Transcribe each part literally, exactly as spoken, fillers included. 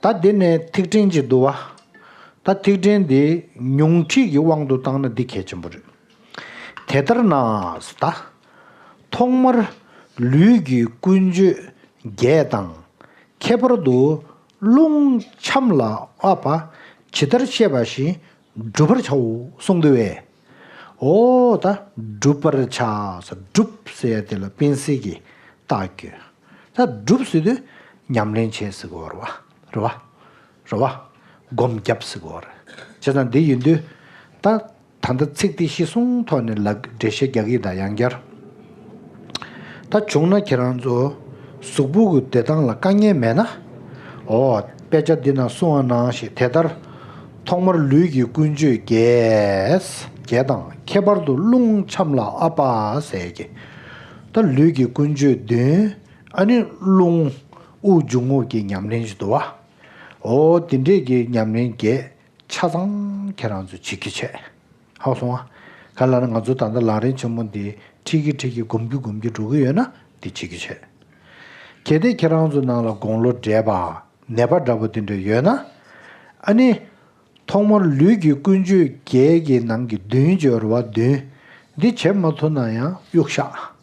ད་འདི་ནས་ཐིག་ཕྲེང་ཅིག་འདུག་བ། ད་ཐིག་ཕྲེང་འདི་ཉུང་འཕྲིས་ཀྱི་དབང་དུ་བཏང་ན་འདི་གལ་ཆེན་པོ་རེད། དེ་ལྟར་ན་ད། ཐོག་མར་ལུས་ཀྱི་ཀུན་སྤྱོད་བརྒྱད་དང་། ཁྱད་པར་དུ་རླུང་འཆམ་ལ་ཨ་པ་ཇི་ལྟར་བཤད་པ་བཞིན་བསྒྲུབ་པར་བྱའོ་གསུངས་འདུག་བས། འོ་ད་བསྒྲུབ་པར་བྱ་ཟེར་བསྒྲུབ་ཟེར་ཡ་དེ་ལ་དཔེ་གསལ་གྱི་རྟགས་བཀོད། ད་སྒྲུབ་ཟེར་དུས་ཉམས་ལེན་བྱེད་ཟེར་གོ་རེད་བ། རེད་བ། རེད་བ། སྒོམ་རྒྱབ་ཟེར་གོ་རེད། བྱས་ཙང་འདི་ཡིན་དུས་ད། ད་ལྟ་ཚིག་འདི་གཞི་བཟུང་ཐོག་ནས་ལ་འགྲེལ་བཤད་རྒྱག་གི་ད་ཡང་བསྐྱར། ད་བྱུང་ན་ཁྱེད་རང་ཚོ་གཟུགས་པོ་གི་བདེ་ཐང་ལ་དཀའ་ངལ་མེད་ན། འོ། དཔེ་ཆ་འདི་ན་གསུངས་པ་ནང་བཞིན་དེ་ལྟར། ཐོག་མར་ལུས་ཀྱི་ཀུན་སྤྱོད་བརྒྱད། བརྒྱད་དང་ཁྱད་པར་དུ་རླུང་འཆམ་ལ་ཨ་པ་ཟེར་གྱི། ད་ལུས་ཀྱི་ཀུན་སྤྱོད་བདུན། ཨ་ནི་རླུང་། དབུགས་འབྱུང་རྔུབ་ཀྱི་ཉམས་ལེན་ཞིག་འདུག་བ། འོ་དེ་འདྲས་ཀྱི་ཉམས་ལེན་བརྒྱད་ཆ་ཚང་ཁྱེད་རང་ཚོས་བྱེད་རྒྱུ་བྱས། ཧ་གོ་སོང་ང་། ག་ལ་ན་ང་ཚོ་ད་ལྟ་ལམ་རིམ་ཆེན་མོ་འདི་ཁྲིད་ཀྱི་ཁྲིད་ཀྱི་སྒོམ་རྒྱུ་སྒོམ་རྒྱུ་འགྲོ་གི་ཡོད་ན་འདི་བྱེད་རྒྱུ་བྱས། གལ་ཏེ་ཁྱེད་རང་ཚོ་ནང་ལ་དགུང་ལོ་བགྲེས་པ་ནད་པ་འདྲ་པོ་དེ་འདྲ་ཡོད་ན། ཨ་ནི། ཐོག་མར་ལུས་ཀྱི་ཀུན་སྤྱོད་བརྒྱད་ཀྱི་ནང་གི་བདུན་སྦྱོར་བ་བདུན། འདི་བྱེད་མ་ཐུབ་ན་ཡང་དབྱུག་བཤགས།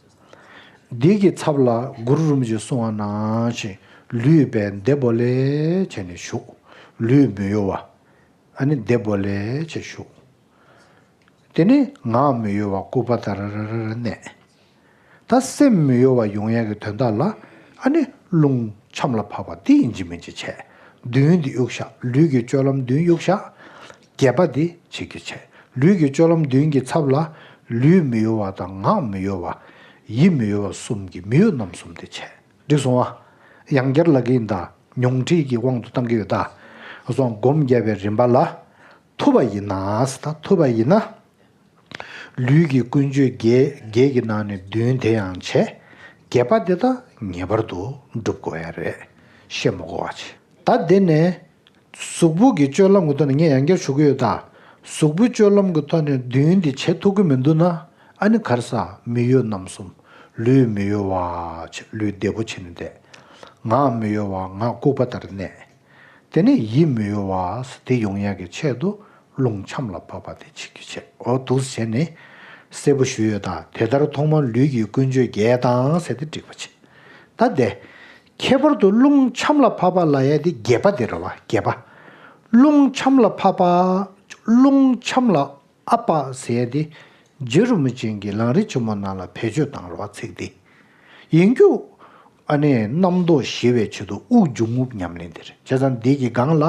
འདི་གི་ཚབ་ལ་གུ་རུ་རིན་པོ་ཆེས་གསུངས་པ་ནང་བཞིན་ལུས་པས་བདེ་པོ་ལེགས་བྱས་ནས་བཞུགས། ལུས་མི་གཡོ་བ། ཨ་ནི་བདེ་པོ་ལེགས་བྱས་བཞུགས། དེ་ནས་ངག་མི་གཡོ་བ་ལྐུགས་པ་ལྟར་གནས། ད་སེམས་མི་གཡོ་བ་ཡོང་ཡག་གི་དོན་དག་ལ་ཨ་ནི་རླུང་འཆམ་ལ་ཕབ་པ་འདི་ཡིན་གཅིག་མིན་གཅིག་བྱས། བདུན་འདི་དབྱུག་བཤགས། ལུས་ཀྱི་སྤྱོད་ལམ་བདུན་དབྱུག་བཤགས། བརྒྱད་པ་འདི་བྱེད་རྒྱུ་བྱས། ལུས་ཀྱི་སྤྱོད་ལམ་བདུན་གྱི་ཚབ་ལ་ལུས་མི་གཡོ་བ་དང་ངག་མི་གཡོ་བ། ཡིད་མི་གཡོ་བ་གསུམ་གྱི་མི་གཡོ་རྣམ་གསུམ་དེ་བྱས། འགྲིག་སོང་ང་། ཡང་བསྐྱར་ལབ་ཀྱི་ཡིན་ད། ཉུང་འཕྲིས་ཀྱི་དབང་དུ་བཏང་གི་ཡོད་ད། སོང་སྒོམ་རྒྱབ་པའི་རིམ་པ་ལ། ཐུབ་པ་ཡིན་ན་ཟེར་ད། ཐུབ་པ་ཡིན་ན། ལུས་ཀྱི་ཀུན་སྤྱོད་བརྒྱད་བརྒྱད་ཀྱི་ནང་ནས་བདུན་དེ་ཡང་བྱས། བརྒྱད་པ་དེ་དག་ངེས་པར་དུ་སྒྲུབ་དགོས་ཡ་རེད། བཤད་མ་དགོས་པ་བྱས། ད་དེ་ནས་གཟུགས་པོ་གི་སྤྱོད་ལམ་གྱི་ཐོག་ནས་ངས་ཡང་བསྐྱར་ཞུ་གི་ཡོད་ད། གཟུགས་པོའི་སྤྱོད་ལམ་གྱི་ཐོག་ནས་བདུན་དེ་བྱེད་ཐུབ་ཀྱི་མི་འདུག་ན། ཨ་ནི་ག་རེ་ཟ། མི་གཡོ་རྣམ་གསུམ། ལུས་མི་གཡོ་བ་བྱས། ལུས་བདེ་པོ་བྱས་ནས་བསྡད། ངག་མི་གཡོ་བ། ངག་ལྐུགས་པ་ལྟར་གནས། དེ་ནས་ཡིད་མི་གཡོ་བ་དེ་ཡོང་ཡག་གི་ཆེད་དུ་རླུང་འཆམ་ལ་ཕབ་པ་དེ་བྱེད་རྒྱུ་བྱས། འོ་འདུག་སེ་བྱས་ནས་གསལ་པོ་ཞུས་ཡོད་ད། དེ་ལྟར་ཐོག་མར་ལུས་ཀྱི་ཀུན་སྤྱོད་བརྒྱད་དང་ཟེར་ཏེ་འགྲིག་པ་བྱས། ད་དེ། ཁྱད་པར་དུ་རླུང་འཆམ་ལ་ཕབ་པ་ལབ་ཡ་དེ་བརྒྱད་པ་དེ་རེད་བ། བརྒྱད་པ། རླུང་འཆམ་ལ་ཕབ་པ། རླུང་འཆམ་ལ་ཨ་པ་ཟེར་ཡ་དེ། རྗེ་རིན་པོ་ཆེ་གིས་ལམ་རིམ་ཆེན་མོ་ནང་ལ་བེད་སྤྱོད་བཏང་རེད་བ་ཚིག་དེ། ཡིན་རྒྱུ། ཨ་ནི་རྣམ་རྟོག་ཞི་བའི་ཆེད་དུ་དབུགས་འབྱུང་རྔུབ་ཉམས་ལེན་དེ་རེད། བྱས་ཙང་འདི་གི་སྒང་ལ་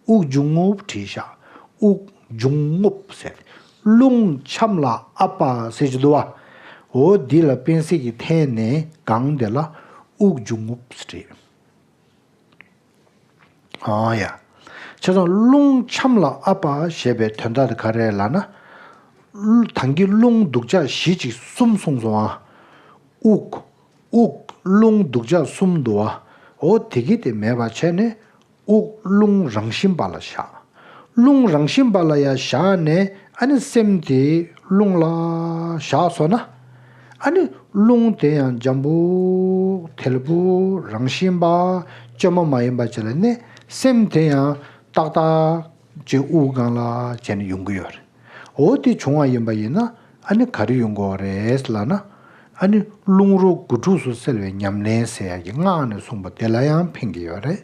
དབུགས་འབྱུང་རྔུབ་བྲིས་ཤག། དབུགས་འབྱུང་རྔུབ་ཟེར། རླུང་འཆམ་ལ་ཨ་པ་ཟེར་གྱི་འདུག་བ། འོ་འདི་ལ་དཔེ་གསལ་གྱི་ཐད་ནས་སྒང་དེ་ལ་དབུགས་འབྱུང་རྔུབ་ཟེར་རེད། ཨང་ཡ། བྱས་ཙང་རླུང་འཆམ་ལ་ཨ་པ་ཞེས་པའི་དོན་དག་དེ་ག་རེ་ལབ་ན། ད་གིན་རླུང་སྡུག་ཅག་བཞི་ཅིག་གསུམ་གསུངས་སོང་ཨ། དབུགས། དབུགས་རླུང་སྡུག་ཅག་གསུམ་འདུག་ཨ། འོ་དེ་གི་དེ་མེད་པ་བྱས་ནས་དབུགས་རླུང་རང་བཞིན་པ་ལ་བཞག། རླུང་རང་བཞིན་པ་ལ་ཡ་བཞག་ནས་ཨ་ནི་སེམས་དེ་རླུང་ལ་བཞག་སོང་ན། ཨ་ནི་རླུང་དེ་ཡང་འཇམ་པོ་དལ་པོ་རང་བཞིན་པ་བཅོས་མ་མ་ཡིན་པ་ཅིག་ལ་གནས། སེམས་དེ་ཡང་ཏག་ཏག་ཅིག་དབུགས་སྒང་ལ་བྱས་ནས་ཡོང་གི་ཡོད་རེད། འོ་དེ་བྱུང་བ་ཡིན་པ་ཡིན་ན་ཨ་ནི་ག་རེ་ཡོང་གི་ཡོད་རེད་ལབ་ན། ཨ་ནི་རླུང་རོ་དགུ་ཕྲུགས་སུ་སེལ་བའི་ཉམས་ལེན་ཟེར་ཡག་གི་སྔགས་ནས་གསུངས་པ་དེ་ལ་ཡང་ཕན་གྱི་ཡོད་རེད།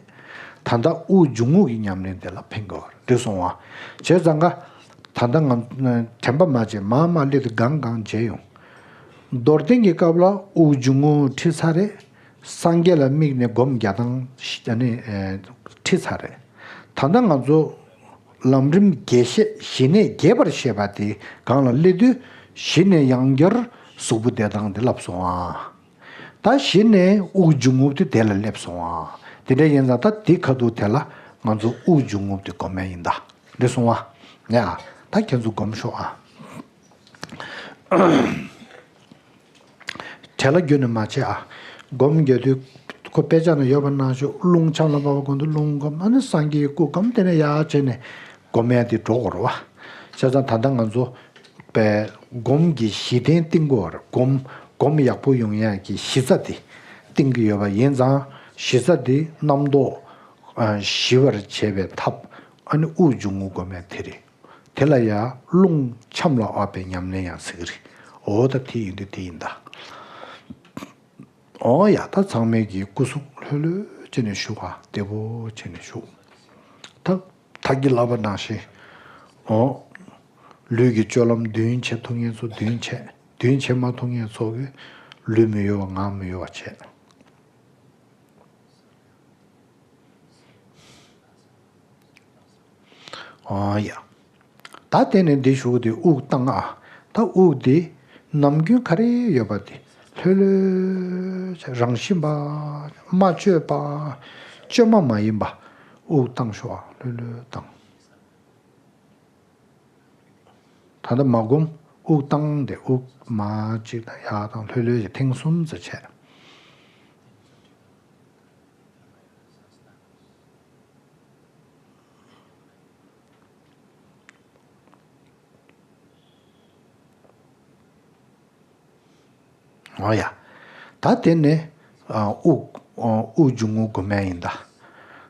ད་ལྟ་དབུགས་འབྱུང་རྔུབ་ཀྱི་ཉམས་ལེན་དེ་ལ་ཕན་གྱི་ཡོད་རེད། འགྲིག་སོང་བ། བྱས་ཙང་ཀ། ད་ལྟ་ང་དྲན་པ་མ་བརྗེད་མར་མར་སླེབས་ཏེ་སྒང་སྒང་མཇལ་ཡོང་། རྡོར་གདན་གྱི་སྐབས་ལ་དབུགས་འབྱུང་རྔུབ་ཁྲིད་ཚར་རེད། སངས་རྒྱས་ལ་དམིགས་ནས་སྒོམ་རྒྱག་སྟངས་ཤ་ཨ་ནི་ཨེ་ཁྲིད་ཚར་རེད། ད་ལྟ་ང་ཚོ་ལམ་རིམ་རྒྱས་བཤད་ཞི་གནས་རྒྱས་པར་བཤད་པ་དེ་སྒང་ལ་སླེབས་དུས་ཞི་གནས་ཡང་བསྐྱར་གཟུགས་པོ་བདེ་ཐང་དེ་ལབ་སོང་ཨ། ད་གཞི་ནས་དབུགས་འབྱུང་རྔུབ་དེ་དེ་ལ་སླེབས་སོང་ཨ། དེ་འདྲ་ཡིན་ཙང་ད་དེ་ཁ་ཐུག་དེ་ལ་ང་ཚོ་དབུགས་འབྱུང་རྔུབ་དེ་སྒོམ་ཡ་ཡིན་ད། འགྲིག་སོང་ཨ། ཡ། ད་ཁྱེད་ཚོ་སྒོམ་ཤོག་ཨ། བྲེལ་བ་ཁྱོན་ནས་མ་བྱེད་ཨ། སྒོམ་རྒྱག་དུས་ཁོ་དཔེ་ཆ་ནང་ཡོད་པ་ནང་བཞིན་རླུང་འཆམ་ལ་ཕབ་པ་གོང་དུ་རླུང་སྒོམ། ཨ་ནི་སངས་རྒྱས་སྐུ་སྒོམ། དེ་ནས་ཡར་བྱས་ནས་སྒོམ་ཡ་དེ་འགྲོ་དགོས་རེད་བ། བྱས་ཙང་ད་ལྟ་ང་ཚོ། པའི་སྒོམ་གྱི་གཞི་རྟེན་བཏིང་དགོས་པར་སྒོམ་སྒོམ་ཡག་པོ་ཡོང་ཡག་གི་གཞི་རྩ་དེ་བཏིང་གི་ཡོད་པ་ཡིན་ཙང་གཞི་རྩ་དེ་རྣམ་རྟོག་ཨ། ཞི་བར་བྱེད་པའི་ཐབས། ཨ་ནི་དབུགས་འབྱུང་རྔུབ་སྒོམ་ཡ་དེ་རེད། དེ་ལ་ཡ་རླུང་འཆམ་ལ་དབབ་པའི་ཉམས་ལེན་ཡང་ཟེར་གི་རེད། འོ་ད་དེ་ཡིན་དུས་དེ་ཡིན་ད། འོ་ཡ། ད་ཚང་མས་ཀྱི་སྐུ་གཟུགས་ལྷོད་ལྷོད་བྱས་ནས་བཞུགས་ཨ། བདེ་པོ་བྱས་ནས་བཞུགས། ད་ད་གི་ལབ་པ་ནང་བཞིན། འོ། ལུས་ཀྱི་སྤྱོད་ལམ་མདུན་བྱེད་ཐུབ་མཁན་ཚོ་མདུན་བྱེད། མདུན་བྱེད་མ་ཐུབ་མཁན་ཚོ་གི་ལུས་མི་གཡོ་བ་ངག་མི་གཡོ་བ་བྱེད། ཨོ་ཡ། ད་དེ་ནས་འདི་ཞུ་གི་དེ་དབུགས་བཏང་ཨ། ད་དབུགས་དེ་ནམ་རྒྱུན་ག་རེ་ཡོད་པ་དེ་ལྷོད་ལྷོད་བྱས། རང་བཞིན་པ། མ་བཅོས་པ། བཅོས་མ་མ་ཡིན་པ། དབུགས་བཏང་ཤོག་ཨ། ལྷོད་ལྷོད་བཏང་། ད་ལྟ་མ་སྒོམ། དབུགས་བཏང་སྟེ་དབུགས་མར་གཅིག་དང་ཡར་དང་ལྷོད་ལྷོད་ཀྱི་ཐེངས་གསུམ་ཙམ་བྱས། འོ་ཡ། ད་དེ་ནས་ཨ་དབུགས་ཨ་དབུགས་འབྱུང་རྔུབ་སྒོམ་ཡ་ཡིན་ད།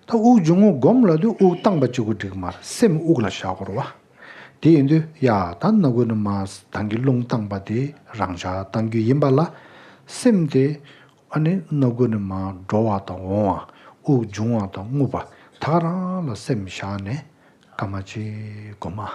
ད་དབུགས་འབྱུང་རྔུབ་སྒོམ་ལབ་དུས་དབུགས་བཏང་པ་གཅིག་པུ་འགྲིག་གི་མ་རེད། སེམས་དབུགས་ལ་བཞག་དགོས་རེད་བ། དེ་ཡིན་དུས་ཡ་ད་སྣ་ཁུག་ནས་མར་ད་གིན་རླུང་བཏང་པ་དེ་རང་འཇགས་བཏང་རྒྱུ་ཡིན་པ་ལ། སེམས་དེ་ཨ་ནི་སྣ་ཁུག་ནས་མར་འགྲོ་བ་དང་འོང་བ། དབུགས་འབྱུང་བ་དང་རྔུབ་པ་ད་ག་རང་ལ་སེམས་བཞག་ནས་སྐར་མ་གཅིག་སྒོམ་ཨ།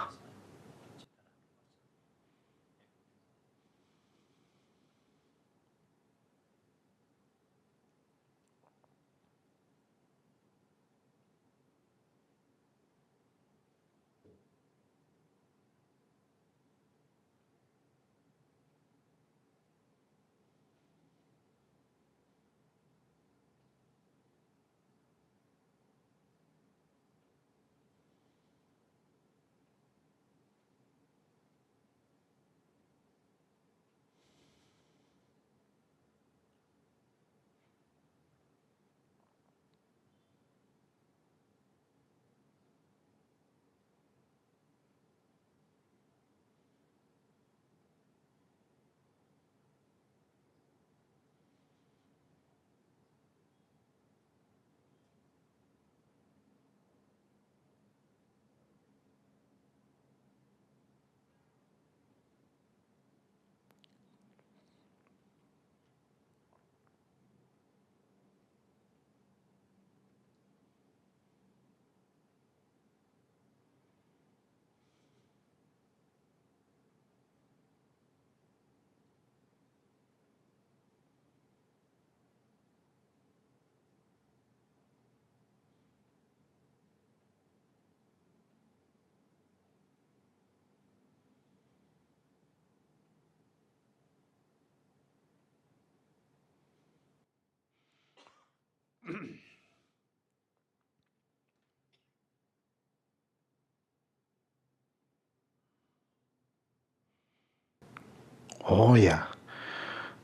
འོ་ཡ།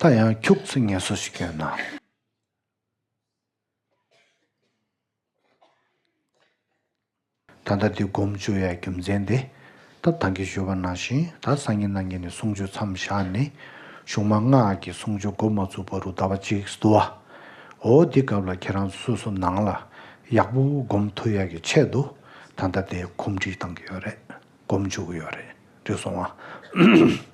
ད་ཡང་ཁྱུག་ཙམ་ངལ་གསོ་ཞིག་སྐྱོན་ན། ད་ལྟ་འདི་སྒོམ་བཅུག་ཡ་རྒྱུ་མཚན་དེ། ད་ད་གིན་ཞུས་པ་ནང་བཞིན་ད་སང་ཉིན་གནངས་ཉིན་ནས་གསུང་ཆོས་མཚམས་བཞག་ནས། གཞུང་མ་སྔགས་ཀྱི་གསུང་ཆོས་འགོ་མ་བཙུགས་བར་དུ་ཟླ་བ་གཅིག་འདུག་བ། འོ་འདི་སྐབས་ལ་ཁྱེད་རང་ཚོ་སོ་སོ་ནང་ལ་ཡག་པོ་སྒོམ་ཐུབ་ཡ་གི་ཆེད་དུ། ད་ལྟ་དེ་གོམས་འདྲིས་བཏང་གི་ཡོད་རེད། སྒོམ་བཅུག་གི་ཡོད་རེད། འགྲིག་སོང་ང་།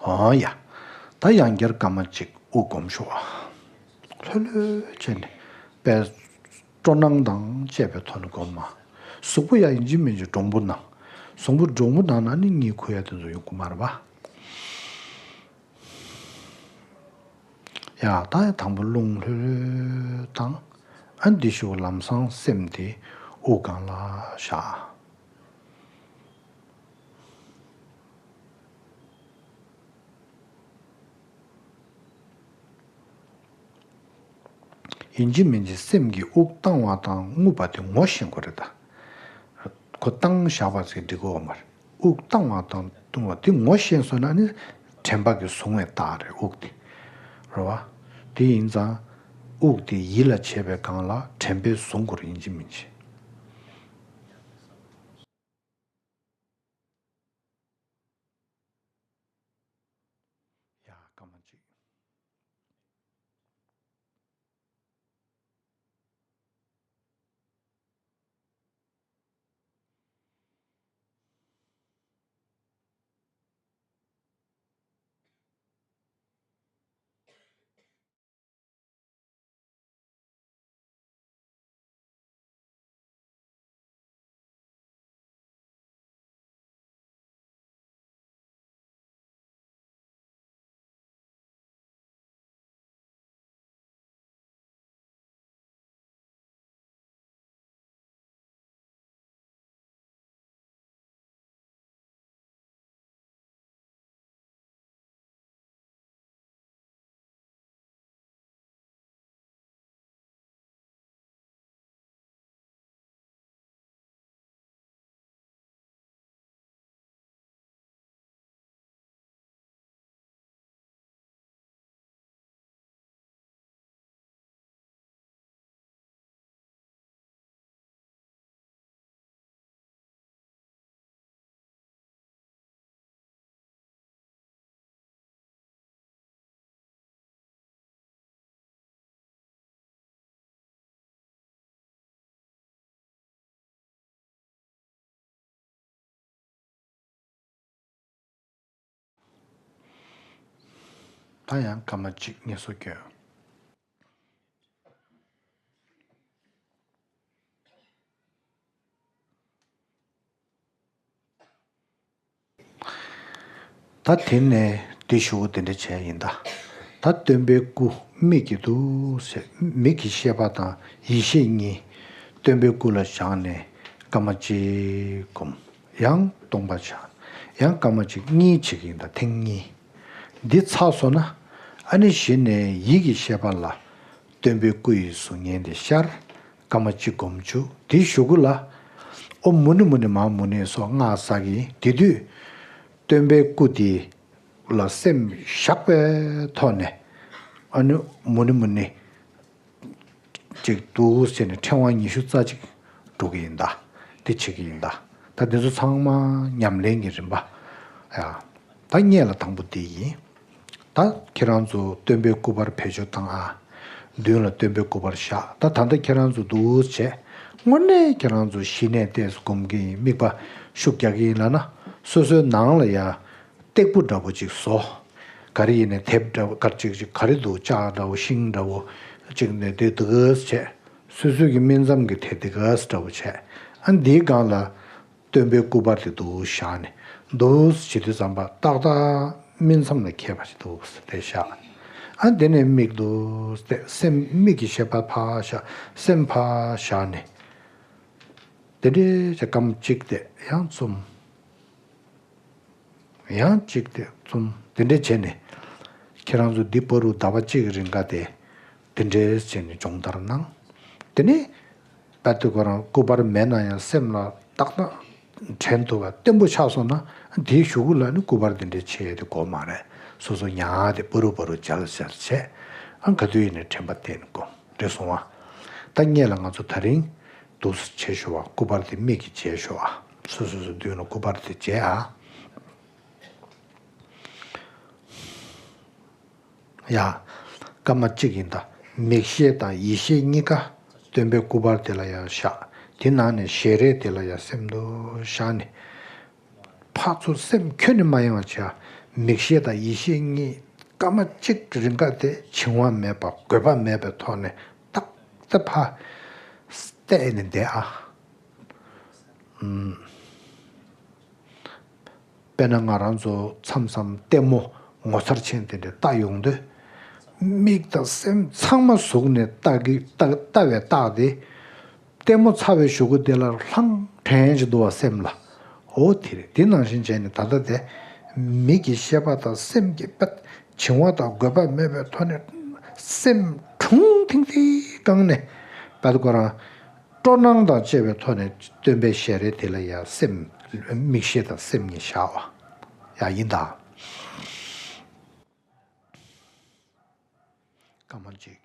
འོ་ཡ། ད་ཡང་བསྐྱར་སྐར་མ་གཅིག་དབུགས་སྒོམ་ཤོག་ཨ། ལྷོད་ལྷོད་བྱས་ནས་དཔེ་སྤྲོ་སྣང་དང་བཅས་པའི་ཐོག་ནས་སྒོམ་མ། གཟུགས་པོ་ཡང་ཡིན་གཅིག་མིན་གཅིག་འདྲོང་པོ་ནང་། གཟུགས་པོ་འདྲོང་པོ་ནང་ན་ནི་གཉིད་ཁུག་ཡ་དེ་ཚོ་ཡོང་གི་མ་རེད་པ། ཡ། ད་དང་པོ་རླུང་ལྷོད་ལྷོད་བཏང་། ཨ་འདི་ཞོག་ལམ་སང་སེམས་དེ་དབུགས་སྒང་ལ་བཞག། ཡིན་གཅིག་མིན་གཅིག་སེམས་ཀྱིས་དབུགས་བཏང་བ་དང་རྔུབ་པ་དེ་ངོ་ཤེས་དགོས་རེད་ད། ཁོ་བཏང་བཞག་པ་ཟེར་འགྲིག་གི་ཡོད་མ་རེད། དབུགས་བཏང་བ་དང་བཏུང་བ་དེ་ངོ་ཤེས་སོང་ན་ནི་དྲན་པ་གིས་བཟུང་བའི་རྟགས་རེད་དབུགས་དེ། རེད་བ། དེ་ཡིན་ཙང་། དབུགས་དེ་ཡིད་ལ་བྱེད་པའི་སྒང་ལ་དྲན་པས་བཟུང་དགོས་རེད་ཡིན་གཅིག་མིན་གཅིག། ཡ། སྐར་མ་གཅིག། ཡང་སྐར་མ་གཅིག་ངལ་གསོ་སྐྱོན། ད་དེ་ནས་འདི་ཞུ་བ་དེ་འདྲ་བྱས་ཡིན་ད། ད་སྟོན་པའི་སྐུ་མིག་གིས་འདུག་ཟེར། མིག་གི་ཤེས་པ་དང་ཡིད་ཤེས་གཉིས་སྟོན་པའི་སྐུ་ལ་བཞག་ནས་སྐར་མ་གཅིག་བསྒོམ། ཡང་སྟོང་པ་ཆགས། ཡང་སྐར་མ་གཅིག་གཉིས་བྱེད་ཀྱི་ཡིན་ད། ཐེངས་གཉིས། འདི་ཚར་སོང་ན། ཨ་ནི་གཞི་ནས་ཡིད་ཀྱི་ཤེས་པ་ལ་སྟོན་པའི་སྐུ་ཡི་གཟུགས་བརྙན་དེ་ཤར། སྐར་མ་གཅིག་བསྒོམ་བཅུག། དེའི་གཞུག་གུ་ལ་ཨོཾ་མུ་ནི་མུ་ནི་མ་ཧཱ་མུ་ནེ་སྭཱ་ཧཱ་ཟེར་གྱི་ཡིན། དེ་དུས་སྟོན་པའི་སྐུ་དེ་ལ་སེམས་བཞག་པའི་ཐོག་ནས་ཨ་ནི་མུ་ནི་མུ་ནི་ཅིག་འདུག་ཟེར་ནས་ཕྲེང་བ་ཉི་ཤུ་རྩ་གཅིག་འགྲོ་གི་ཡིན་ད། དེ་བྱེད་ཀྱི་ཡིན་ད། ད་འདི་ཚོ་ཚང་མ་ཉམས་ལེན་གྱི་རིམ་པ། ཡ། ད་སྔོན་ལ་དང་པོ་དེ་ཡིན། ད་ཁྱེད་རང་ཚོ་སྟོན་པའི་སྐུ་པར་བེད་སྤྱོད་བཏང་ཨ། མདུན་ལ་སྟོན་པའི་སྐུ་པར་བཞག། ད་ད་ལྟ་ཁྱེད་རང་ཚོ་འདུག་བྱས། དངོས་གནས་ཁྱེད་རང་ཚོ་གཞི་ནས་ལྟས་སུ་སྒོམ་གྱི་ཡིན། དམིགས་པ་ཤུགས་རྒྱག་གི་ཡིན་ལབ་ན། སོ་སོའི་ནང་ལ་ཡ་སྟེགས་བུ་འདྲ་པོ་ཅིག་བཟོ། ག་རེ་ཡིན་ནའི་དེབ་འདྲ་པོ་ག་རེ་ཅིག་ཅིག་ག་རེ་འདུག་ལྕགས་འདྲ་པོ་ཤིང་འདྲ་པོ་ཅིག་ནས་དེ་འདུག་བྱས། སོ་སོའི་གི་སྨིན་མཚམས་ཀྱི་དེ་འདུག་འདྲ་པོ་བྱས། ཨ་འདིའི་སྒང་ལ་སྟོན་པའི་སྐུ་པར་དེ་འདུག་བཞག་ནས་འདུག་བྱེད་དུས་ཙམ་པ་ཏག་ཏག་སྨིན་མཚམས་ལ་འཁེལ་བ་ཞིག་འདུག་དེ་བཞག། ཨ་དེ་ནས་མིག་འདུག་སྟེ་སེམས་མིག་གི་ཤེས་པ་ཕར་བཞག། སེམས་ཕར་བཞག་ནས། དེ་འདྲའི་བྱས་སྐར་མ་གཅིག་དེ་ཡང་བཙུམ། ཡང་གཅིག་དེ་བཙུམ། དེ་འདྲ་བྱས་ནས་ཁྱེད་རང་ཚོ་འདི་བར་དུ་ཟླ་བ་གཅིག་གི་རིང་ག་དེ་དེ་འདྲ་བྱས་ནས་སྦྱོང་བརྡར་གནང་། དེ་ནས་ད་དེ་ཁོ་རང་སྐུ་པར་མེད་ན་ཡང་སེམས་ལ་ཏག་ཏག་དྲན་ཐུབ་པ་བརྟན་པོ་ཆགས་སོང་ན། དེའི་གཞུག་གུ་ལ་ནི་སྐུ་པར་དེ་འདྲ་བྱེད་ཡས་དེ་དགོས་མ་རེད། སོ་སོ་ཉར་དེ་བར་དུ་བར་དུ་འཇལ་འཇལ་བྱས། ཨ་ག་དུས་ཡིན་ནའི་དྲན་པ་གཏད་ནས་སྒོམ། འགྲིག་སོང་བ། ད་སྔོན་ལ་ང་ཚོ་དེ་རིང་འདུག་སེ་བྱེད་ཤོག་ཨ། སྐུ་པར་དེ་མིག་གིས་མཇལ་ཤོག་ཨ། སོ་སོ་སོ་མདུན་ལ་སྐུ་པར་དེ་མཇལ་ཨ། ཡ། སྐར་མ་གཅིག་ཡིན་ད། མིག་ཤེས་དང་ཡིད་ཤེས་གཉིས་ཀ་སྟོན་པའི་སྐུ་པར་དེ་ལ་ཡང་བཞག། དེ་ནང་ནས་ཞལ་རས་དེ་ལ་ཡང་སེམས་འདུག་བཞག་ནས། ཕར་ཚུར་སེམས་ཁྱོན་ནས་མ་གཡེང་བ་བྱས། མིག་ཤེས་དང་ཡིད་ཤེས་གཉིས་སྐར་མ་གཅིག་རིང་ག་དེ་བྱིང་བ་མེད་པ་འགོད་པ་མེད་པའི་ཐོག་ནས་ཏག་ཏག་ཕར་བལྟས་ནས་བསྡད་ཨ། ཨུམ། དཔེར་ན་ང་རང་ཚོ་མཚམས་མཚམས་ལྟད་མོ་ངོ་མཚར་ཆེན་དེ་འདྲ་ལྟ་ཡོང་དུས། མིག་དང་སེམས་ཚང་མ་ཟུག་ནས་ལྟ་གི་ལྟ་ལྟ་བའི་རྟགས་དེ། ལྟད་མོ་ཚར་བའི་གཞུག་གུ་དེ་ལ་ལྷང་དྲན་ཞིག་འདུག་བ་སེམས་ལ། འོ་དེ་རེད། དེ་ནང་བཞིན་བྱས་ནས་ད་ལྟ་དེ་མིག་གི་ཤེས་པ་དང་སེམས་ཀྱི་དཔེ་བྱིང་བ་དང་འགོད་པ་མེད་པའི་ཐོག་ནས་སེམས་དྲུང་ཐིང་ཐིང་བསྐངས་ནས་བལ་ཁོ་རང་སྤྲོ་སྣང་དང་བཅས་པའི་ཐོག་ནས་སྟོན་པའི་ཞལ་རས་དེ་ལ་ཡང་སེམས། མིག་ཤེས་དང་སེམས་གཉིས་བཞག་པ་ཡང་ཡིན་ད། སྐར་མ་གཅིག་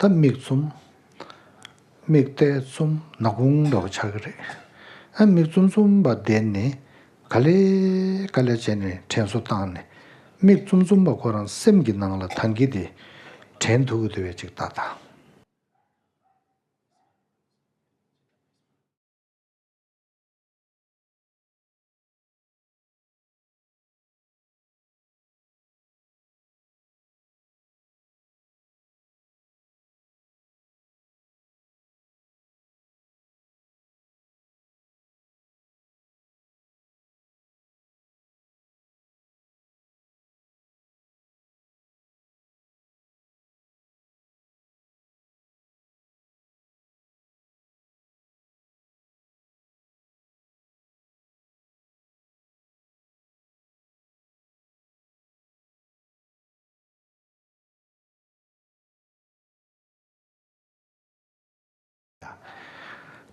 ད་མིག་བཙུམ། མིག་བལྟས་བཙུམ་ནག་ཁུང་འདྲ་བོ་ཆགས་ཀྱི་རེད། ཨ་མིག་བཙུམ་བཙུམ་པ་བསྡད་ནས་ག་ལེ་ག་ལེ་བྱས་ནས་དྲན་གསོ་བཏང་ནས། མིག་བཙུམ་བཙུམ་པ་ཁོ་རང་སེམས་ཀྱི་ནང་ལ་ད་གིན་དེ་དྲན་ཐུབ་ཀྱི་འདུག་པས་ཅིག་ལྟ་དང་།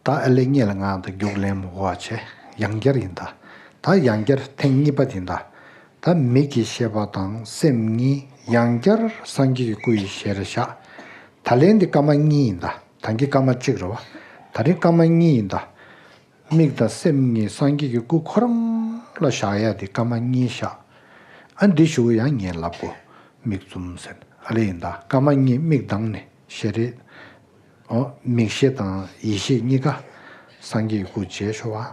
ད་ཨ་ལེ་སྔོན་ལ་ང་དང་རྒྱུགས་ལེན་མོ་བ་བྱས་ཡང་བསྐྱར་ཡིན་ད། ད་ཡང་བསྐྱར་ཐེངས་གཉིས་པ་དེ་ད། ད་མིག་གི་ཤེས་པ་དང་སེམས་གཉིས་ཡང་བསྐྱར་སངས་རྒྱས་ཀྱི་སྐུ་ཡི་ཞལ་རེ་བཞག། ད་ལན་འདི་སྐར་མ་གཉིས་ཡིན་ད། ད་གིན་སྐར་མ་གཅིག་རེད་བ། ད་རིང་སྐར་མ་གཉིས་ཡིན་ད། མིག་དང་སེམས་གཉིས་སངས་རྒྱས་ཀྱི་སྐུ་ཁོ་རང་ལ་བཞག་ཡ་དེ་སྐར་མ་གཉིས་བཞག། ཨ་འདི་ཞུ་ཡང་ངས་ལབ་གོ། མིག་བཙུམ་ཟེར། ཨ་ལེ་ཡིན་ད། སྐར་མ་གཉིས་མིག་གདངས་ནས་ཤེས་རེད། ཨོ་མིག་ཤེས་དང་ཡིད་ཤེས་གཉིས་ཀ་སངས་རྒྱས་ཀྱི་སྐུ་མཇལ་ཤོག་ཨ།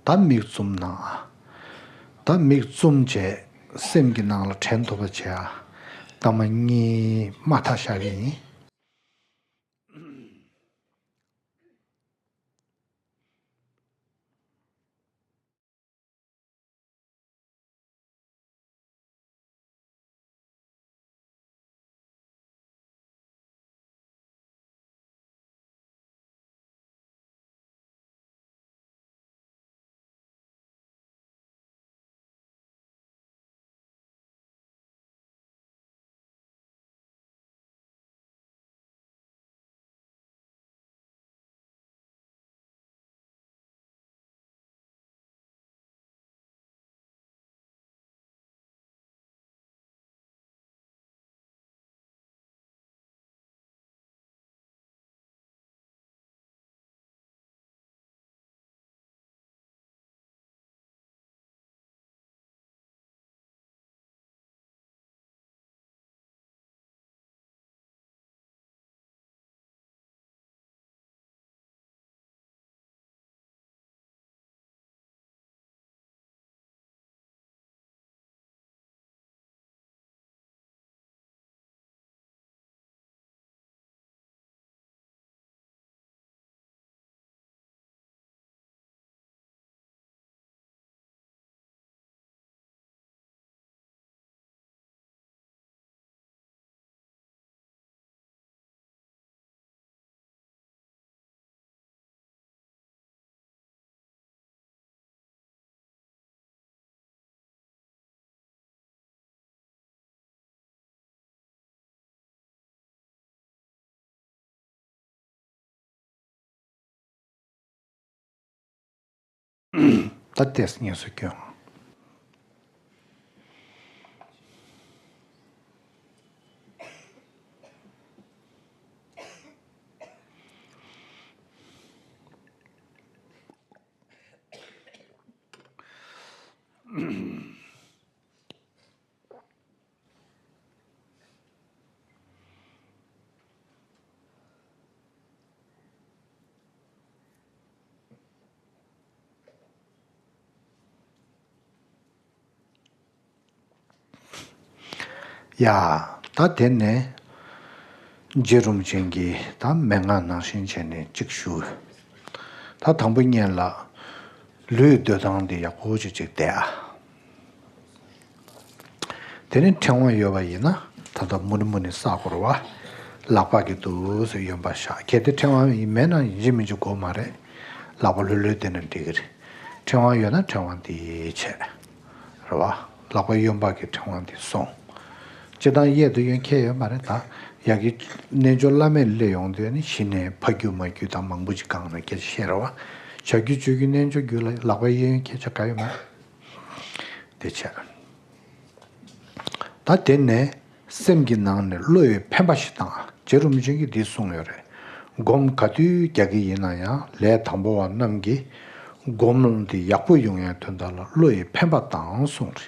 ད་མིག་བཙུམ་ན། ད་མིག་བཙུམ་བྱས་སེམས་ཀྱི་ནང་ལ་དྲན་ཐུབ་པ་བྱས་ཨ། སྐར་མ་གཉིས་མ་མཐའ་བཞག་གི་ཡིན། ད་ལྟས་ངལ་གསོ་སྐྱོན། ཡ། ད་དེ་ནས་རྗེ་རིན་པོ་ཆེ་གིས་ད་མན་ངག་ནང་བཞིན་བྱས་ནས་གཅིག་ཞུ། ད་དང་པོ་ཉིད་ལ་ལུས་སྡོད་སྟངས་འདི་ཡག་པོ་ཅིག་ཅིག་བསྡད་ཨ། དེ་ནས་ཕྲེང་བ་ཡོད་པ་ཡིན་ན་ད་ལྟ་མུ་ནི་མུ་ནི་ས་འཁོར་བ་ལག་པ་གི་འདུག་སེ་གཡོན་པ་བཞག་གལ་ཏེ་ཕྲེང་བ་མེད་ན་ཡིན་གཅིག་མིན་གཅིག་དགོས་མ་རེད། ལག་པ་ལྷོད་ལྷོད་བསྡད་ན་འགྲིག་གི་རེད། ཕྲེང་བ་ཡོད་ན་ཕྲེང་བ་འདི་བྱས། རེད་བ། ལག་པ་གཡོན་པ་གི་ཕྲེང་བ་འདི་སོང་། སྤྱིར་བཏང་གཡས་དང་གཡོན་ཁྱད་ཡོད་མ་རེད་ད། ཡ་གི་རྣལ་འབྱོར་བླ་མེད་སླེབས་ཡོང་དུས་ནི་གཞི་ནས་ཕ་རྒྱུད་མ་རྒྱུད་དང་མང་པོ་ཅིག་སྒང་ནས་སྐད་ཆ་བཤད་རེད་བ། བྱ་རྒྱུད་སྤྱོད་རྒྱུད་རྣལ་འབྱོར་རྒྱུད་ལ་ལག་པ་གཡས་གཡོན་ཁྱད་ཆོས་ག་ཡོད་མ་རེད། དེ་བྱས། ད་དེ་ནས་སེམས་ཀྱི་ནང་ནས་བློ་ཡི་འཕེན་པ་ཞིག་བཏང་། རྗེ་རིན་པོ་ཆེ་གིས་འདི་གསུངས་ཡོད་རེད། སྒོམ་ག་དུས་རྒྱག་གི་ཡིན་ན་ཡང་ལས་དང་པོ་བ་རྣམས་ཀྱིས་སྒོམ་འདི་ཡག་པོ་ཡོང་ཡའི་དོན་དག་ལ་བློ་ཡི་འཕེན་པ་བཏང་གསུངས་རེད།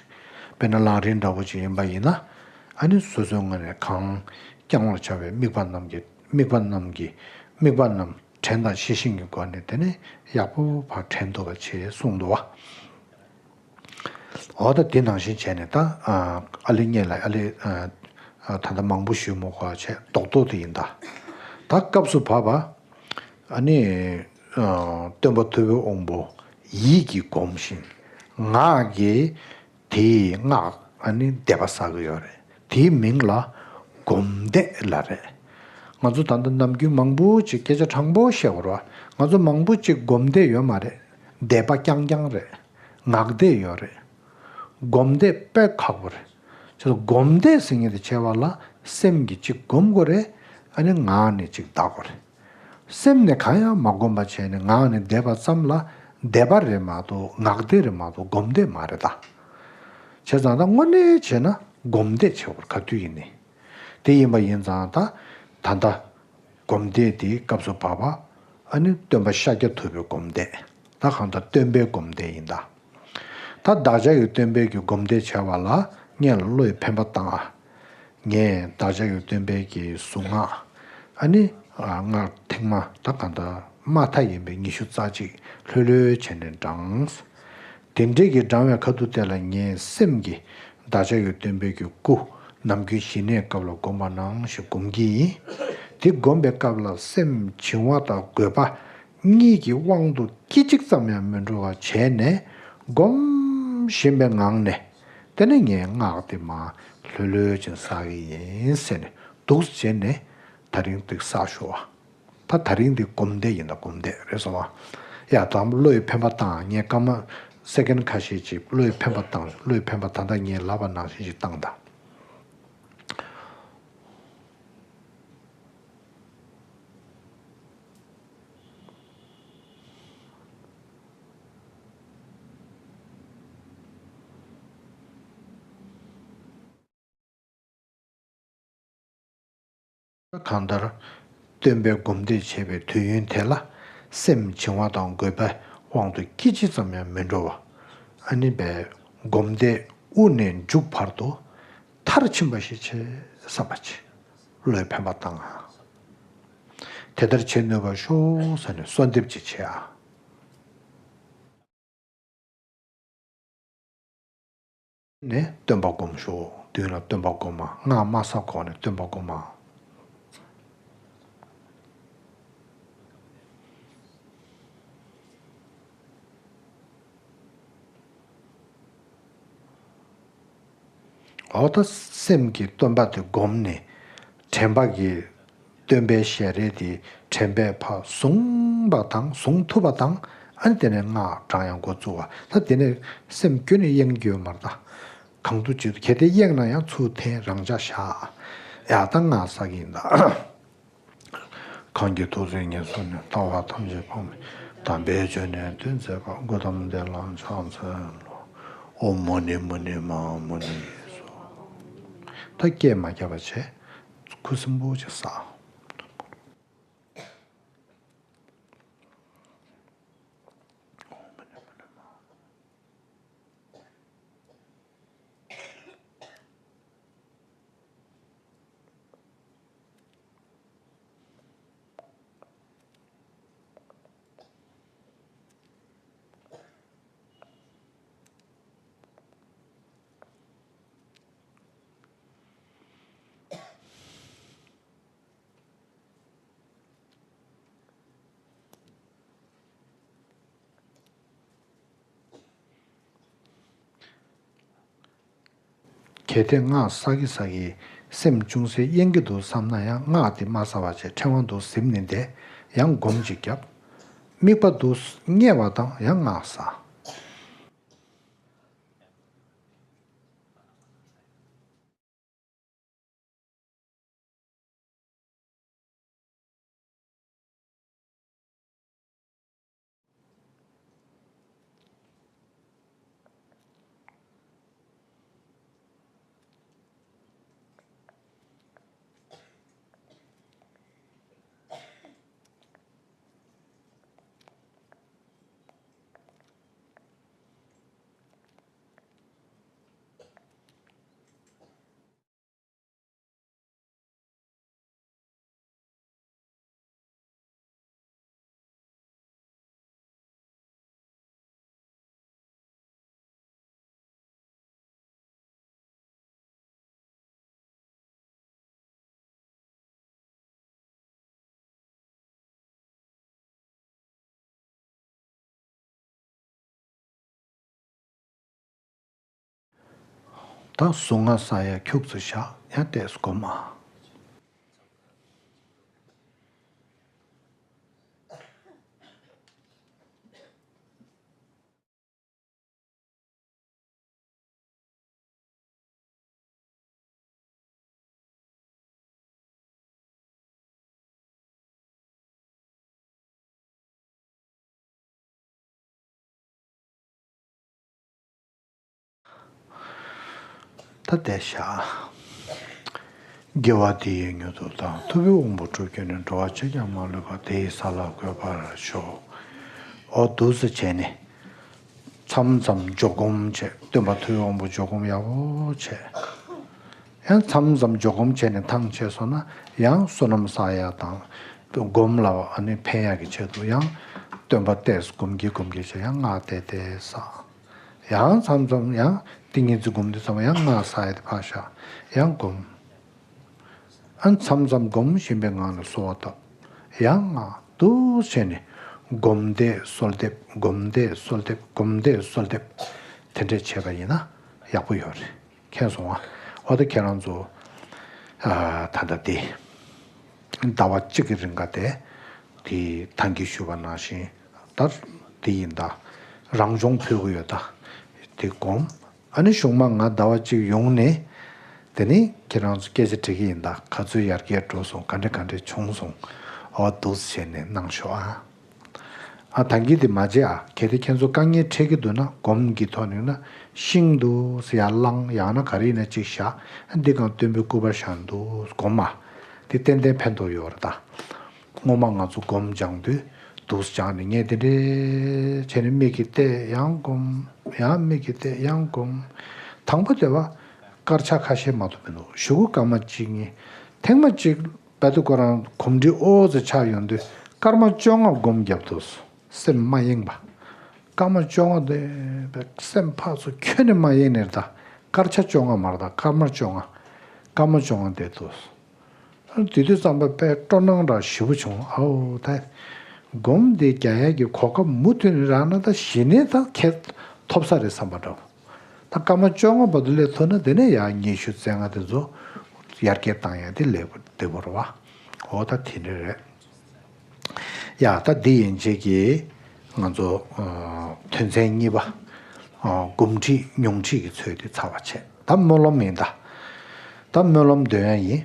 དཔེར་ན་ལམ་རིམ་འདྲ་པོ་ཅིག་ཡིན་པ་ཡིན་ན་ཨ་ནི་སོ་སོའི་ངོས་ནས་གང་བསྐྱང་བར་བྱ་བའི་དམིགས་པ་རྣམས་ཀྱི་དམིགས་པ་རྣམས་ཀྱི་དམིགས་པ་རྣམས་དྲན་དང་ཤེས་བཞིན་གྱི་སྒོ་ནས་དེ་ནས་ཡག་པོ་ཕར་དྲན་ཐུབ་པ་བྱེད་གསུངས་འདུག་བ། འོ་ད་དེ་ནང་བཞིན་བྱས་ནས་ད་ཨ་ལེ་ཉེ་ལ་ཨ་ལེ་ད་ལྟ་མང་པོ་ཞུས་མ་དགོས་པ་བྱས་རྡོག་རྡོག་དེ་ཡིན་ད། ད་སྐབས་སུ་བབ་པ་ཨ་ནི་སྟོན་པ་ཐུབ་པའི་དབང་པོ་ཡིད་ཀྱིས་སྒོམ་ཞིང་ངག་གིས་དེའི་སྔགས་ཨ་ནི་བཟླས་པ་བསགས་ཀྱི་ཡོད་རེད། དེའི་མིང་ལ་སྒོམ་བཟླས་ལབ་རེད། ང་ཚོ་ད་ལྟ་ནམ་རྒྱུན་མང་པོ་ཅིག་སྐད་ཆ་དྲང་པོ་བཤད་དགོས་རེད་བ། ང་ཚོ་མང་པོ་ཅིག་སྒོམ་བཟླས་ཡོད་མ་རེད། བཟླས་པ་རྐྱང་རྐྱང་རེད། ངག་བཟླས་ཡོད་རེད། སྒོམ་བཟླས་དཔེ་ཁག་པོ་རེད། ཅེས་སྒོམ་བཟླས་ཟེར་མཁན་དེ་བྱས་པ་ལ་སེམས་ཀྱིས་གཅིག་སྒོམ་དགོས་རེད། ཨ་ནི་ངག་ནས་གཅིག་བཟླ་དགོས་རེད། སེམས་ནས་གང་ཡང་མ་བསྒོམས་པ་བྱས་ནས་ངག་ནས་བཟླས་པ་ཙམ་ལ་བཟླས་པ་རེད་མ་གཏོགས་ངག་བཟླས་རེད་མ་གཏོགས་སྒོམ་བཟླས་མ་རེད་ད། བྱས་ཙང་ད་དངོས་གནས་བྱས་ན་སྒོམ་བཟླས་བྱེད་དགོས་རེད་ག་དུས་ཡིན་ནའི། དེ་ཡིན་པ་ཡིན་ཙང་ད་ད་ལྟ་སྒོམ་བཟླས་དེའི་སྐབས་སུ་བབ་པ་ཨ་ནི་སྟོན་པ་ཤཱཀྱ་ཐུབ་པའི་སྒོམ་བཟླས། ད་གང་ལྟར་སྟོན་པའི་སྒོམ་བཟླས་ཡིན་ད། ད་བདག་ཅག་གི་སྟོན་པའི་གི་སྒོམ་བཟླས་བྱ་བ་ལ་སྔོན་ལ་བློ་ཡི་འཕེན་པ་བཏང་ཨ། ངས་བདག་ཅག་གི་སྟོན་པའི་གི་གཟུངས་སྔགས་ཨ་ནི་སྔགས་ཐེངས་མ་ད་གང་ལྟར་མ་མཐའ་ཡིན་པའི་ཉི་ཤུ་རྩ་གཅིག་ལྷོད་ལྷོད་བྱས་ནས་བགྲངས། དེ་འདྲའི་གི་བགྲང་བའི་ཁ་ཐུག་དེ་ལ་ངའི་སེམས་ཀྱིས་བདག་ཅག་གི་སྟོན་པའི་གི་སྐུ་ནམ་རྒྱུན་ཞི་གནས་སྐབས་ལ་བསྒོམ་པ་ནང་བཞིན་སྒོམ་གྱི་ཡིན། དེ་བསྒོམ་པའི་སྐབས་ལ་སེམས་བྱིང་བ་དང་རྒོད་པ་གཉིས་ཀྱི་དབང་དུ་སྐད་ཅིག་ཙམ་ཡང་མི་འགྲོ་བ་བྱས་ནས་སྒོམ་བཞིན་པའི་ངང་ནས་དེ་ནས་ངའི་སྔགས་དེ་མར་ལྷོད་ལྷོད་ཅིག་བསགས་ཀྱི་ཡིན་ཟེར་ནས་འདུག་བྱས་ནས་ད་རིང་འདི་བསགས་ཞུ་བ། ད་ད་རིང་འདི་སྒོམ་བཟླས་ཡིན་ད་སྒོམ་བཟླས་རེད་སོང་བ། ཡ་དང་བློ་ཡི་འཕེན་པ་བཏང་ངས་སྐར་མ་སེ་ཀེན་ཁ་ཤས་ཅིག་བློ་ཡི་འཕེན་པ་བཏང་བློ་ཡི་འཕེན་པ་ད་ལྟ་ངས་ལབ་པ་ནང་བཞིན་ཅིག་བཏང་ད། གང་ལྟར། སྟོན་པའི་སྒོམ་བཟླས་བྱེད་པའི་དུས་ཡུན་དེ་ལ་སེམས་བྱིང་བ་དང་རྒོད་པའི་དབང་དུ་སྐད་ཅིག་ཙམ་ཡང་མི་འགྲོ་བ། ཨ་ནི་བའི་སྒོམ་བཟླས་དབུ་ནས་མཇུག་བར་དུ་མཐར་ཕྱིན་པ་ཞིག་བྱེད་བསམ་པ་བྱེད། བློའི་འཕེན་པ་བཏང་། དེ་ལྟར་བྱེད་ནུས་པར་ཤོག་ཟེར་ནས་གསོལ་འདེབས་ཅིག་བྱེད་ཨ། ནས་སྟོན་པ་སྒོམ་ཤོག་མདུན་ལ་སྟོན་པ་སྒོམ་མ། སྔགས་མ་བསགས་གོང་ནས་སྟོན་པ་སྒོམ་མ། འོ་ད་སེམས་ཀྱིས་སྟོན་པ་དེ་བསྒོམས་ནས་དྲན་པ་གིས་སྟོན་པའི་ཞལ་རས་དེ་དྲན་པས་ཕར་བཟུང་བ་དང་བཟུང་ཐུབ་པ་དང་ཨ་ནི་དེ་ནས་སྔགས་བགྲང་ཡང་འགོ་བཙུགས་པ། ད་དེ་ནས་སེམས་ཁྱོན་ནས་གཡེང་རྒྱུ་ཡོད་མ་རེད་ད། གང་དུ་བྱེད་དུ་གལ་ཏེ་གཡེང་ན་ཡང་ཚུར་འཐེན་རང་འཇགས་བཞག་ཡ་ད་སྔགས་བསགས་ཀྱི་ཡིན་ད། གང་གིས་ཐུགས་བརྩེ་ཉེར་བཟུང་ནས། ལྟ་བ་ཐམས་ཅད་སྤང་བའི་ དམ་པའི་ཆོས་ནི་སྟོན་མཛད་པ། གོའུ་ཏམ་དེ་ལ་ཕྱག་འཚལ་ལོ། ཨོཾ་མུ་ནི་མུ་ནི་མ་ཧཱ་མུ་ནི་ཡེ་སྭཱ་ཧཱ། ད་སྐད་མ་བརྒྱབ་པ་བྱས། ཁུ་སིམ་པོ་བྱས་བསགས། གལ་ཏེ་སྔགས་བསགས་ཀྱི་བསགས་ཀྱི་སེམས་ཅུང་ཟད་གཡེང་གི་འདུག་བསམ་ན་ཡང་སྔགས་དེ་མ་བསགས་པ་བྱས་ཕྲེང་བ་འདུག་ཟིམ་ནས་བསྡད། ཡང་སྒོམ་གཅིག་བརྒྱབ། དམིགས་པ་འདུག་བསྙལ་བ་དང་ཡང་སྔགས་བསགས། ད་གཟུངས་སྔགས་བསགས་ཡ་ཁྱུག་ཙམ་བཞག། ཡང་ཏོག་ཙམ་སྒོམ་ཨ། ད་བསྡད་བཞག། དགེ་བ་འདི་ཡིས་མྱུར་དུ་བདག། ཐུབ་པའི་དབང་པོ་སྒྲུབ་གྱུར་ནས། འགྲོ་བ་གཅིག་ཀྱང་མ་ལུས་པ། དེ་ཡི་ས་ལ་འགོད་པར་ཤོག། འོ་འདུག་སེ་བྱས་ནས་མཚམས་མཚམས་འཇོག་སྒོམ་བྱས། སྟོན་པ་ཐུབ་པའི་དབང་པོ་འཇོག་སྒོམ་ཡག་པོ་བྱས། ཡང་མཚམས་མཚམས་འཇོག་སྒོམ་བྱས་ནས་ཐང་ཆད་སོང་ན་ཡང་བསོད་ནམས་བསགས་ཡག་དང་སྒོམ་ལ་ཨ་ནི་ཕན་ཡག་གི་ཆེད་དུ་ཡང་སྟོན་པ་ཏོག་ཙམ་སྒོམ་གྱིན་སྒོམ་གྱིན་བྱས། ཡང་སྔགས་བཟླས་བཟླས་བསགས། ཡང་མཚམས་མཚམས་ཡང་ཏིང་ངེ་འཛིན་སྒོམ་དུས་ཙམ་ཡང་སྔགས་བསགས་ཡ་དེ་ཕར་བཞག། ཡང་སྒོམ། ཨ་མཚམས་མཚམས་སྒོམ་བཞིན་པའི་ངང་ལ་གསོལ་བ་བཏབ། ཡང་སྔགས་འདུག་བྱས་ནས་སྒོམ་བཟླས་གསོལ་འདེབས། སྒོམ་བཟླས་གསོལ་འདེབས། སྒོམ་བཟླས་གསོལ་འདེབས། དེ་འདྲས་བྱས་པ་ཡིན་ན་ཡག་པོ་ཡོད་རེད། མཁྱེན་སོང་ང་། འོ་ད་ཁྱེད་རང་ཚོ་ཨ་ད་ལྟ་དེ་ཟླ་བ་གཅིག་གི་རིང་ག་དེ་དེ་ད་གིན་ཞུས་པ་ནང་བཞིན་ད་དེ་ཡིན་ད། རང་སྦྱོང་ཕུལ་གི་ཡོད་ད། དེ་སྒོམ། ཨ་ནི་གཞུག་མ་ང་ཟླ་བ་གཅིག་ཡོང་ནས་དེ་ནི་ཁྱེད་རང་ཚོ་སྐད་ཆ་དྲི་གི་ཡིན་ད། ག་ཚོད་ཡར་རྒྱས་འགྲོ་སོང་། ག་འདྲ་ག་འདྲ་བྱུང་སོང་། འོ་འདུག་སེ་བྱས་ནས་གནང་ཤོག་ཨ། ཨ་ད་གིན་དེ་མ་བརྗེད་ཨ། གལ་ཏེ་ཁྱེད་ཚོ་དཀའ་ངལ་འཕྲད་ཀྱི་འདུག་ན་སྒོམ་གྱི་ཐོག་ནས་ན་ཤིང་འདུག་སེ་ཡར་བླངས། ཡང་ན་ག་རེ་ཡིན་ན་གཅིག་བཞག། འདི་སྒང་སྟོན་པའི་སྐུ་པར་བཞག་འདུག་སྒོམ་ཨ། དེ་ཏན་ཏན་ཕན་ཐོགས་ཡོད་རེད་ད། སྔོན་མ་ང་ཚོ་སྒོམ་སྦྱང་དུས་འདུག་སྦྱངས་ནས་ངས་དེ་འདྲས་བྱས་ནས་མིག་གིས་བལྟས་ཡང་སྒོམ། ཡང་མིག་གིས་བལྟས་ཡང་སྒོམ། དང་པོ་དེ་བ་དཀར་ཆག་ཁ་ཤས་མ་གཏོགས་མི་འདུག་གཞུག་གུ་སྐར་མ་གཅིག་གཉིས། ཐེངས་མ་གཅིག་བལ་དུ་ཁོ་རང་གོམས་འདྲིས་ཨོ་ཙི་ཆག་ཡོང་དུས་སྐར་མ་བཅོ་ལྔ་སྒོམ་བརྒྱབ་འདུག་སེམས་མ་གཡེངས་པ། སྐར་མ་བཅོ་ལྔ་དེ་སེམས་ཕར་ཚུར་ཁྱོན་ནས་མ་གཡེངས་ནས་ད། སྐར་ཆ་བཅོ་ལྔ་མ་རེད་ད། སྐར་མ་བཅོ་ལྔ། སྐར་མ་བཅོ་ལྔ་བསྡད་འདུག་དེ་དུས་ཙམ་པ་དཔེ་སྤྲོ་སྣང་འདྲ་ཞེ་པོ་བྱུང་། ཨའོ་ད་སྒོམ་འདི་རྒྱག་ཡག་གི་གོ་སྐབས་མུ་མཐུད་ནས་རག་ན་ད་གཞི་ནས་ད་ཁེ་ཐོབ་ས་རེད་བསམ་པ་འདྲ་བོ། ད་སྐར་མ་བཅོ་ལྔ་བར་དུ་སླེབས་ཐུབ་ན་དེ་ནས་ཡང་ཉི་ཤུ་རྩ་ལྔ་དེ་ཚོ་ཡར་རྒྱས་བཏང་ཡག་དེ་ལས་བདེ་པོ་རེད་བ། འོ་ད་དེ་འདྲ་རེད། ཡ་ད་འདི་ཡན་ཆད་ཀྱི་ང་ཚོ་ཨ་དོན་ཚན་གཉིས་པ་ཨ་སྒོམ་ཁྲིད་མྱོང་ཁྲིད་ཀྱི་ཚོད་དེ་ཚར་བ་བྱས། ད་སྨོན་ལམ་ཡིན་ད། ད་སྨོན་ལམ་འདོན་ཡ་ཡིན།